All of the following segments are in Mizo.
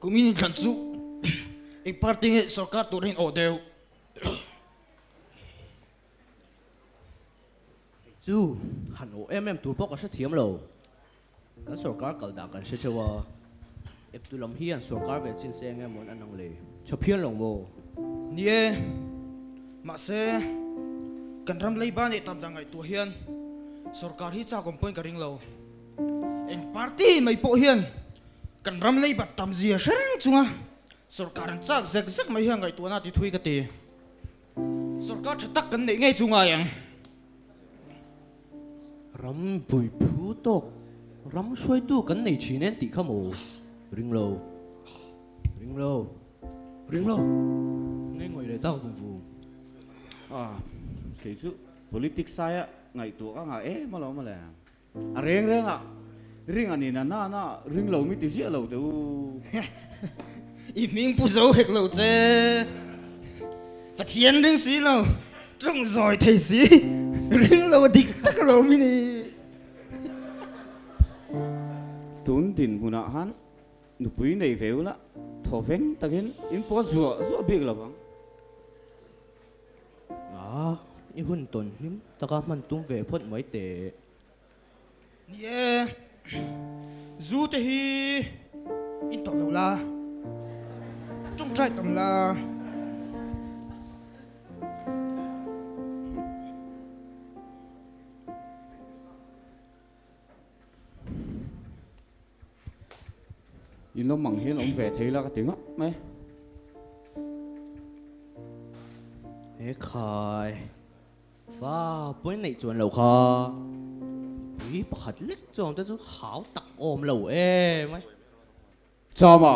Kumin inthlan chu eng party nge sorkar tur hian awh deuh? Hei chu han awh em em tur pawh ka hrethiam lo. Kan sorkar kal dan kan hre theuh a, eptu lam hian sorkar ve chin se enge maw an ang le? Tha phian lo maw? Ni e, mahse kan ram leiba neih tam dan ngaihtuah hian sorkar hi chak awm pawhin ka ring lo. Eng party mai pawh hian kan ram leiba tam zia hre reng chunga sorkar an chak zek zek mai hian ngaihtuahna a ti thui ka ti. Sorkar tha tak kan neih ngei chu ngai ang. Ram bui phu tawk ram hruaitu kan nei thin en tih kha maw? Ring lo. Ring lo. Ring lo. Ngei ngawih leh tak vung vung. Ah, kei chu politics aia ngaihtuah ka ngah em alawm ale. A reng reng a, ring a nina na na ring lo mi ti ziah lo teh u. I hming pu zo hek lo che. Pathian ring si lo, tawng zawi thei si, ring lo a dik tak a lo mi ni. Tun dinhmunah han nupui nei ve ula thaw veng takin in pawh zuah zuah bik lo vang. A, i hun tawn hlim taka hman tum ve phawt mai teh. Ni e, zu te hi in tawh lo la, tawngtai tam la. In lawm ang hian awm ve thei la ka ti ngawt mai. He khai fa pawi neih chuan lo kha pui pakhat lek chuang te chu hau tak awm lo em ai. Chama,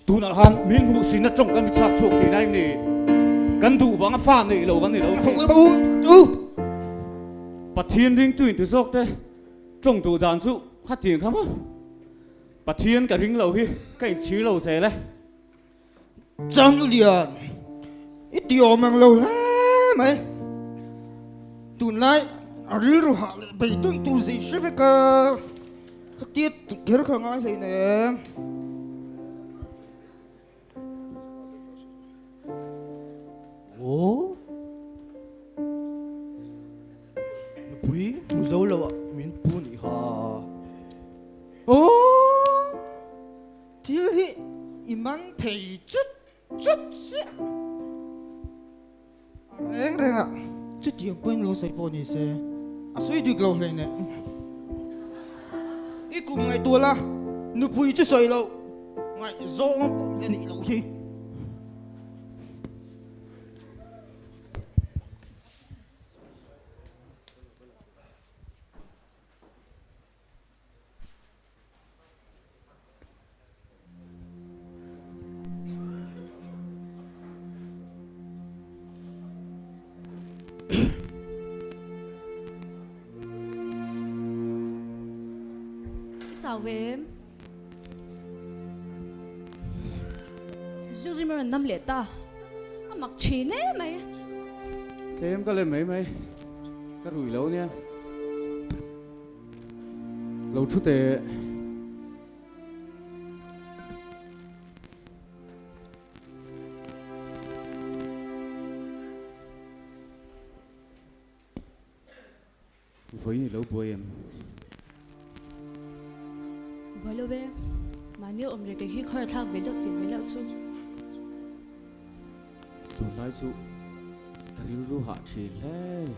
tunah khan min hmuhsinna tawng kan mi chhak chhuak tihna em ni? Kan duh vanga fa neih lo kan ni lo si. Pathian ringtu inti zawk te tawng duh dan chu khatiang kha maw? Pathian ka ring lo hi ka inchhir lo zel e. Changlulian, i ti awm ang lo hle mai. Tunlai a rilru hah leh beidawng tur zai hre vek a, ka tiat tuk kher kha ngai hlei nem. Aw, nupui hmu zo lo ah min pu nih kha. Aw. Thil hi i man thei chut chut chiah. A reng reng a, chutiang pawhin lo sawi pawh ni se, a sawi dik lo hlei nen. I kum ngaihtuah la, nupui chu sawi loh, ngaihzawng pawh i la nih loh hi. I chau em? Zirrim a rawn nam leh ta. A mak thin em mai. Tlem ka lem mai mai. Ka rui lo nia. Lo thu teh. Vawiin i lo buai em? Buai lo e. Mahni awm rek rek hi khawr a thlak ve deuh tih mai loh chu. Tunlai chu ka rilru hah thin hle ni.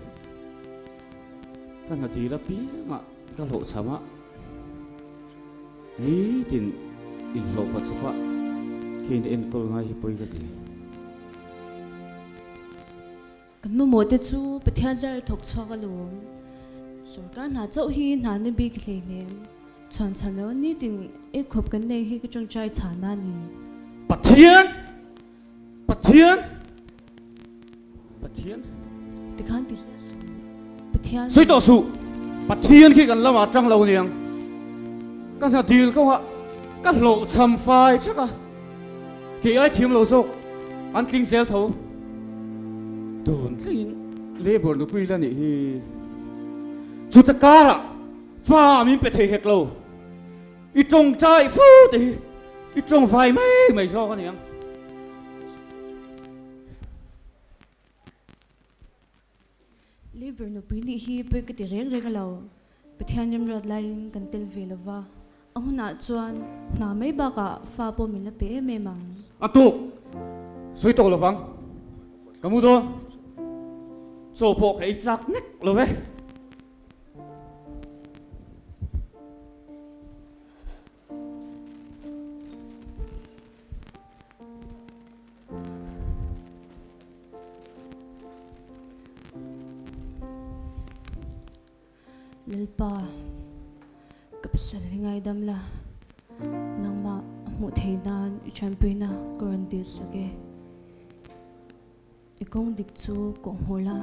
Ka hna dil apiangah ka hlawhchham a, nitin inhlawhfa chawpa khin enkawl ngai hi pawi ka ti. Kan mamawh te chu Pathian zar a thawk chhuak alawm. Sorkar hna chauh hi hna na bik hleinem. Chhuan chhan lo nitin ei khawp kan nei hi ka tawngtai chhan a ni. Pathian! Pathian! Pathian! Tikhan ti hle suh. Pathian. Sawi tawh suh. Pathian khi kan lamah tang lo niang. Ka hna dil ko a, ka hlawh cham fai thak a. Kei ai thiam lo zawk an tling zel tho. Tun thlengin labour nupui la nih hi. Chuta karah fa min pe thei hek lo. I tawngtai fo te hi. I tawng vai mai mai zawk a niang. Labour nupui nih hi pawi ka ti reng reng a lo. Pathian remruat laiin kan tel ve lo va, a hunah chuan hna mai bakah fa pawh min la pe em em ang. A tuk sawi tawh lo vang, ka mu dawn. Chaw pawh ka ei chak nek lo ve. Lalpa, ka pasal hi ngaidam la, nangmah a hmuh theih nan i tanpuina ka rawn dil sak e. I kawng dik chu kawhhmuh la,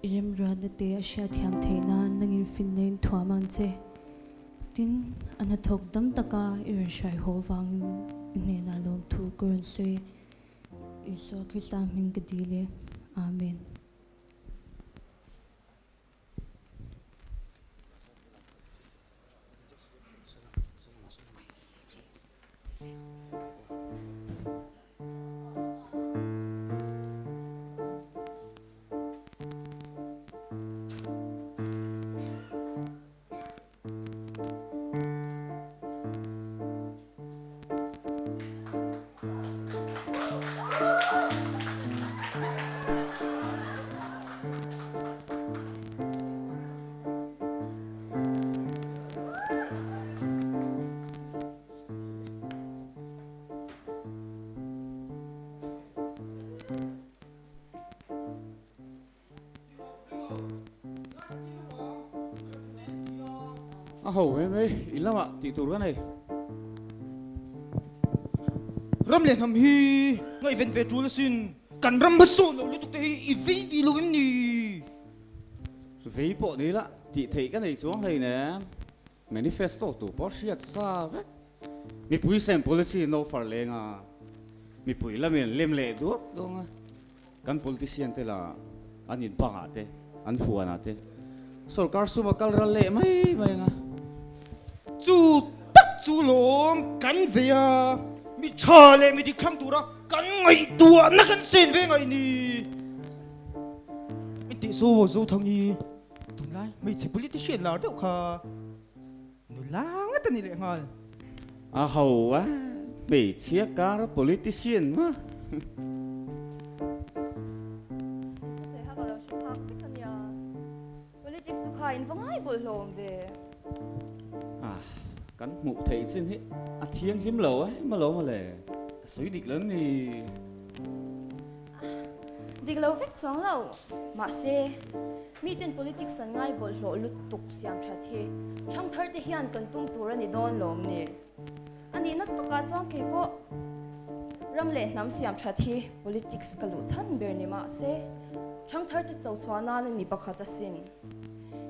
i remruatna te a hriatthiam theih nan nangin finna in thuam ang che. Tin, a hnathawk dam taka i rawn hrai haw vangin i hnenah lawmthu ka rawn sawi. Isua Krista hming ka dil e. Amen. A ho mai mai i lamah tih tur ka nei. Ram leh hnam hi ngaihven ve tul asin. Kan ram hmasawn lo lutuk te hi i vei vi lo em ni? Vei pawh ni la tih theih ka nei chuang hleinem. Manifesto tu pawh hriat sa vek. Mipui sem policy no far leng a, mipui lamin lem leh duak duang a, kan politician te lah an in bangah te, an huanah te sorkar sum a kal ral leh mai mai ang a. Chu tak chu lawm kan vei a, mi tha leh mi dik thlang tura kan ngaihtuahna kan sen ve ngaih ni. Intih saw Zothangi. Tunlai hmeichhe politician lar deuh kha nula ngat a ni leh nghal. A ho a, hmeichhia kar politician ma. Thusawi kha ka lo hre phak vek a nia. Politics chu kha in va ngai bawlhhlawm ve. Ah, kan hmuh theih chin hi a thianghlim lo em alawm mawle. Ka sawi dik lo em ni? Dik lo vek chuang lo. Mahse, miten politics an ngai bawlhhlawh lutuk siam that hi thangthar te hian kan tum tur a ni dawn lawm ni. A nihna takah chuan kei pawh ram leh hnam siam that hi politics ka luh chhan ber ni mahse, thangthar te cho chhuah nan a ni pakhat asin.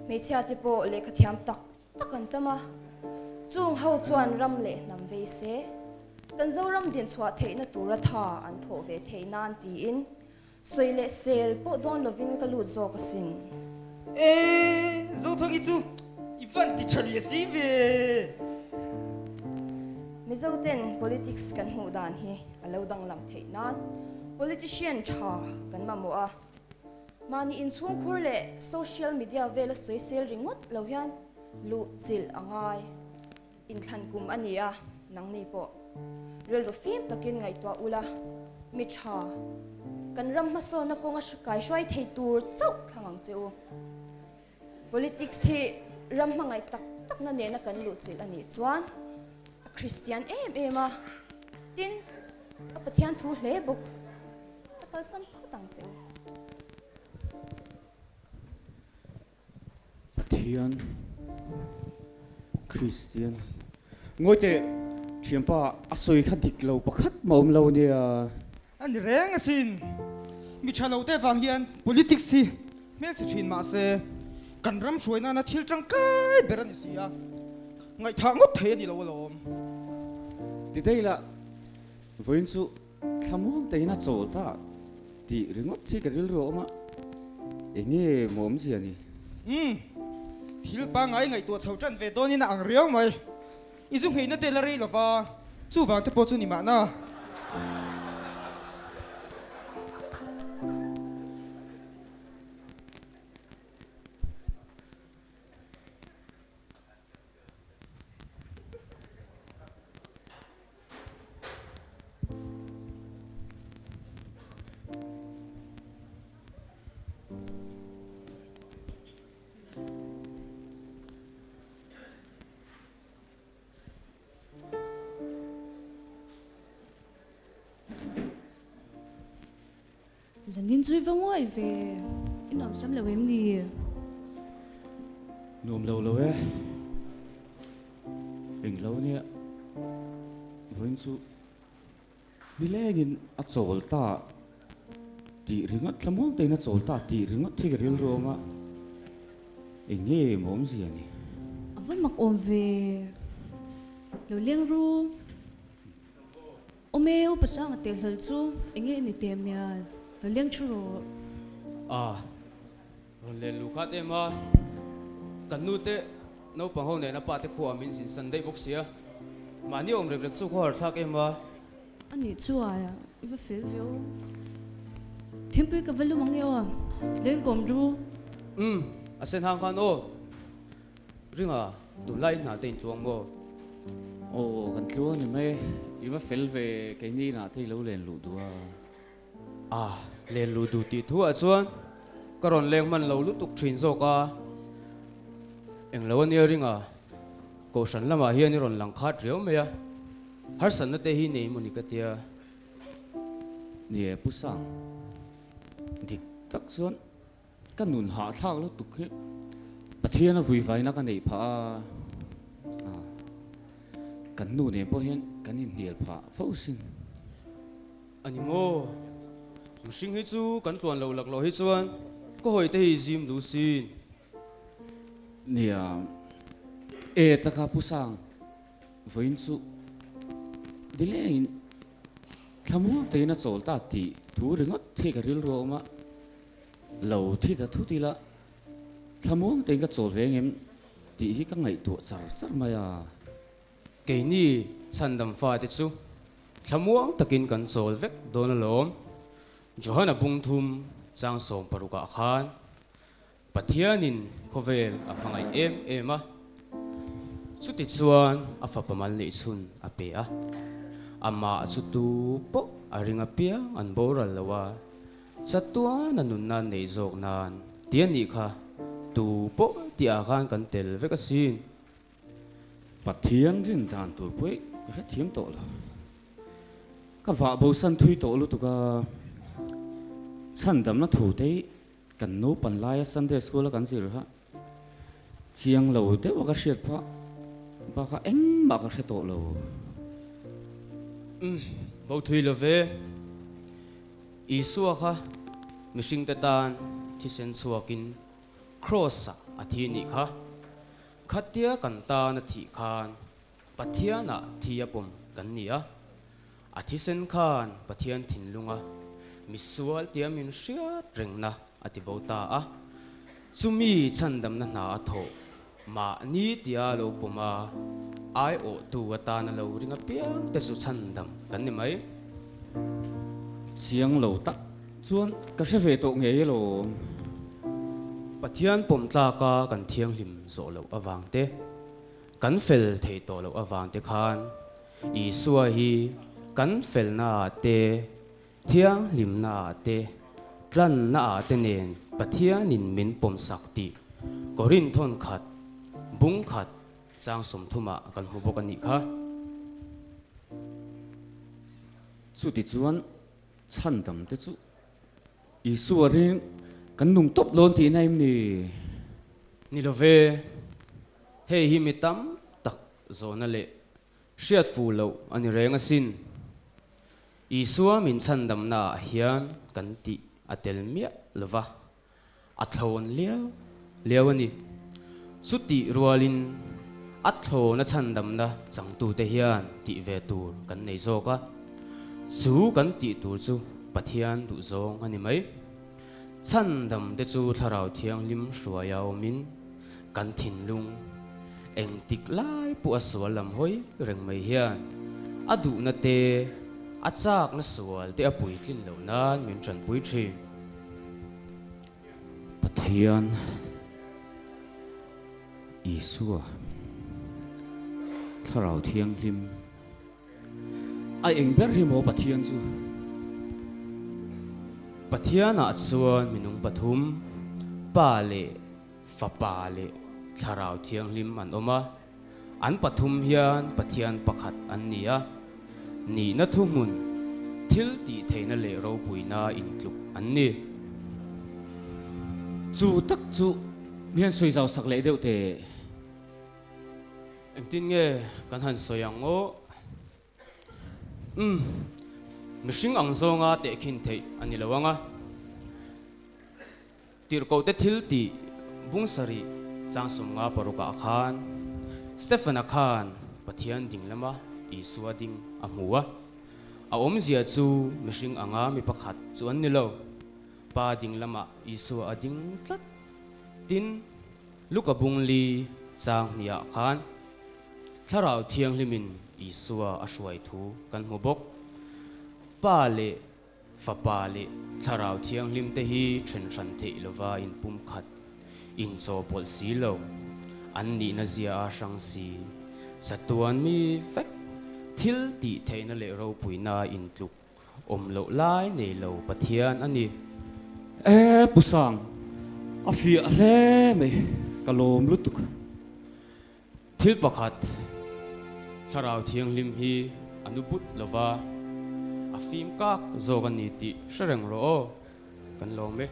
Hmeichhia te pawh lehkha thiam tak tak an tam a, chung ho chuan ram leh hnam vei se, kan Zoram dinchhuah theihna tura tha an thawh ve theih nan tiin sawi leh sel pawh dawn lovin ka lut zawk asin. E, Zothangi chu i van ti tha leh si ve. Mizoten politics kan hmuh dan hi a lo danglam theih nan politician tha kan mamawh a. Mahni inchhungkhur leh social media vela sawisel ringawt lo hian luh chilh a ngai. Inthlan kum a ni a, nangni pawh rilru fim takin ngaihtuah ula, mi tha, kan ram hmasawnna kawnga kaihruai thei tur chauh thlang ang che u. Politics hi ram hmangaih tak takna nena kan luh chilh a nih chuan a Kristian em em a, tin, a Pathian thu hle bawk. A kalsan phawt ang che u. Pathian Kristian Ngawi teh thianpa a sawi kha dik lo pakhat mah awm lo nia. A ni reng asin. Mi tha lo te vang hian politics hi hmelchhe thin mah se kan ram hruai nana thil tangkai ber a ni si a, ngaihthah ngawt thei a ni lo alawm. Ti daih lah vawiin chu Thlamuang tein a chawl ta tih ringawt hi ka rilru a awm a, eng nge maw awmzia ni? Umm, thil pangngai ngaihtuah chho tan ve dawnin a ang riau mai. I zu ngheina te la rei lova. Chuvang te pawh chu ni mahna. Zanin chu i va nguai ve, i nuam sam lo em ni? Nuam lo lo e, englo ania vawiin chu nilengin a chawl ta tih ringawt thlamuang tein a chawl ta tih ringawt hi ka rilru awm a, eng nge maw awmzia ni? A va mak awm ve, lo leng ru. Awm e, Upa Sanga teh hlawl chu eng nge i ni teh mial, lo leng thu rawh. A rawn len luh khat em a, kan nu te naupang ho nen a pa te khuaah min zin san daih bawk sia, mahni awm rek rek chu khaw harh thlak em a. A nih chu aia i va fel ve aw. Thingpui ka va lum ang e aw, lo inkawm ru. Umm, a sen hang khan aw. Ringa, tunlai i hna te intluang maw? Aw, kan tluang ni mai. I va fel ve, keini inah te i lo len luh duh a. A, len luh duh tih thu ah chuan ka rawn leng hman lo lutuk thin zawk a. Englo ania Ringa, Kohhran lamah hian i rawn lang khat riau mai a, harsatna te hi nei maw ni ka tia. Ni e Pu Sang, dik tak chuan Ka nun hahthlak lutuk hi Pathian a vuivaina ka neih phah a, kan nu nen pawh hian kan inhnial phah fo sin. A ni maw? Mihring hi chu kan tluan lo laklawh hi chuan ka hawi te hi zim duh sin. Nia, e taka Pu Sang, vawiin chu nilengin thlamuang takin a chawl ta tih thu ringawt hi ka rilru a awm a. Lo thi ta thut ila, thlamuang tein ka chawl ve ngem tih hi ka ngaihtuah char char mai a. Keini chhandam fate chu thlamuang takin kan chawl vek dawn alawm. Johana bungthum chang 16 ah khan Pathianin khawvel a hmangaih em em a, chutichuan a fapa mal neih chhun a pe a, amah chu tu pawh a ring apiang an boral lo a, Chatuan a nunna neih zawk nan ti a nih kha tu pawh tih ah khan kan tel vek asin. Pathian rin dan tur pawh i ka hrethiam tawh lo. Ka vah bosan thui tawh lutuk a, chhandamna thu te hi kan naupan laia Sunday school a kan zir kha chiang lo deuh a ka hriat phah bakah engmah ka hre tawh lo. Umm, bo thui lo ve. Isua kha mihringte tan thisen chhuakin Kraws-ah a thi nih kha. Khatia kan tan a thih khan Pathianah thi a pawm kan ni a. A thisen khan Pathian thinlunga misual tia min hriat rengna a ti bo ta a. Chumi chhandamna hna a thawh mahni tia lo pawm a, aiawhtu atana lo ring apiang te chu chhandam kan ni mai. Chiang lo tak chuan ka hre ve tawh ngei alawm. Pathian pawm tlaka kan thianghlim zawh loh avang te, kan fel thei tawh loh avang te khan Isua hi kan felnaah te, Thianghlimnaah te, tlannaah te nen Pathianin min pawmsak tih Korinthon khat, bung khat, chang 30ah kan hmu bawk a nih kha. Chutichuan chhandam te chu Isua ring kan nung tawp dawn tihna em ni? Ni lo ve, hei hi mi tam tak zawhna leh Hriat fuh loh a ni reng asin. Isua min chhandamnaah hian kan tih a tel miah lo va, a thlawn liau liau a ni. Chutih rualin a thlawna chhandamna changtute hian tih ve tur kan nei zawk a, chu kan tih tur chu Pathian duhzawng a ni mai. Chhandamte chu Thlarau Thianghlim hruaia awmin kan thinlung engtik lai pawh a sual lam hawi reng mai hian. A duhna te, a châkna sual te a puitlin loh nân min ṭanpui ṭhîn. Pathian Isua Thlarau Thianghlim a eng ber hi maw Pathian chu? Pathianah chuan minung pathum, Pa leh Fapa leh Thlarau Thianghlim an awm a. An pathum hian Pathian pakhat an ni a, nihna thuhmun, thil tih theihna leh ropuina intluk an ni. Chu tak chu mi han sawi zau sak leh deuh teh. Engtin nge kan han sawi ang aw? Umm, mihring ang zawnga tehkhin theih a ni lo ang a. Tirhkohte thil tih bung sarih chang 55 ah khan Stephen-a khan Pathian ding lama Isua ding a hmu a. A awmzia chu mihring anga mi pakhat chu an ni lo. Pa ding lamah Isua a ding tlat. Tin, Luka bung li chang hniah khan Thlarau Thianghlimin Isua a hruai thu kan hmu bawk. Pa leh Fapa leh Thlarau Thianghlim te hi then hran theih lova inpumkhat, inchawpawlh si lo, an nihna zia a hrang si. Chatuan mi vek, thil tih theihna leh ropuina intluk awm loh lai nei lo Pathian a ni. E Pu Sang, a fiah hle mai, ka lawm lutuk. Thil pakhat, Thlarau Thianghlim hi a nu but lova, a fim kak zawk a ni tih hre reng rawh aw, kan lawm e.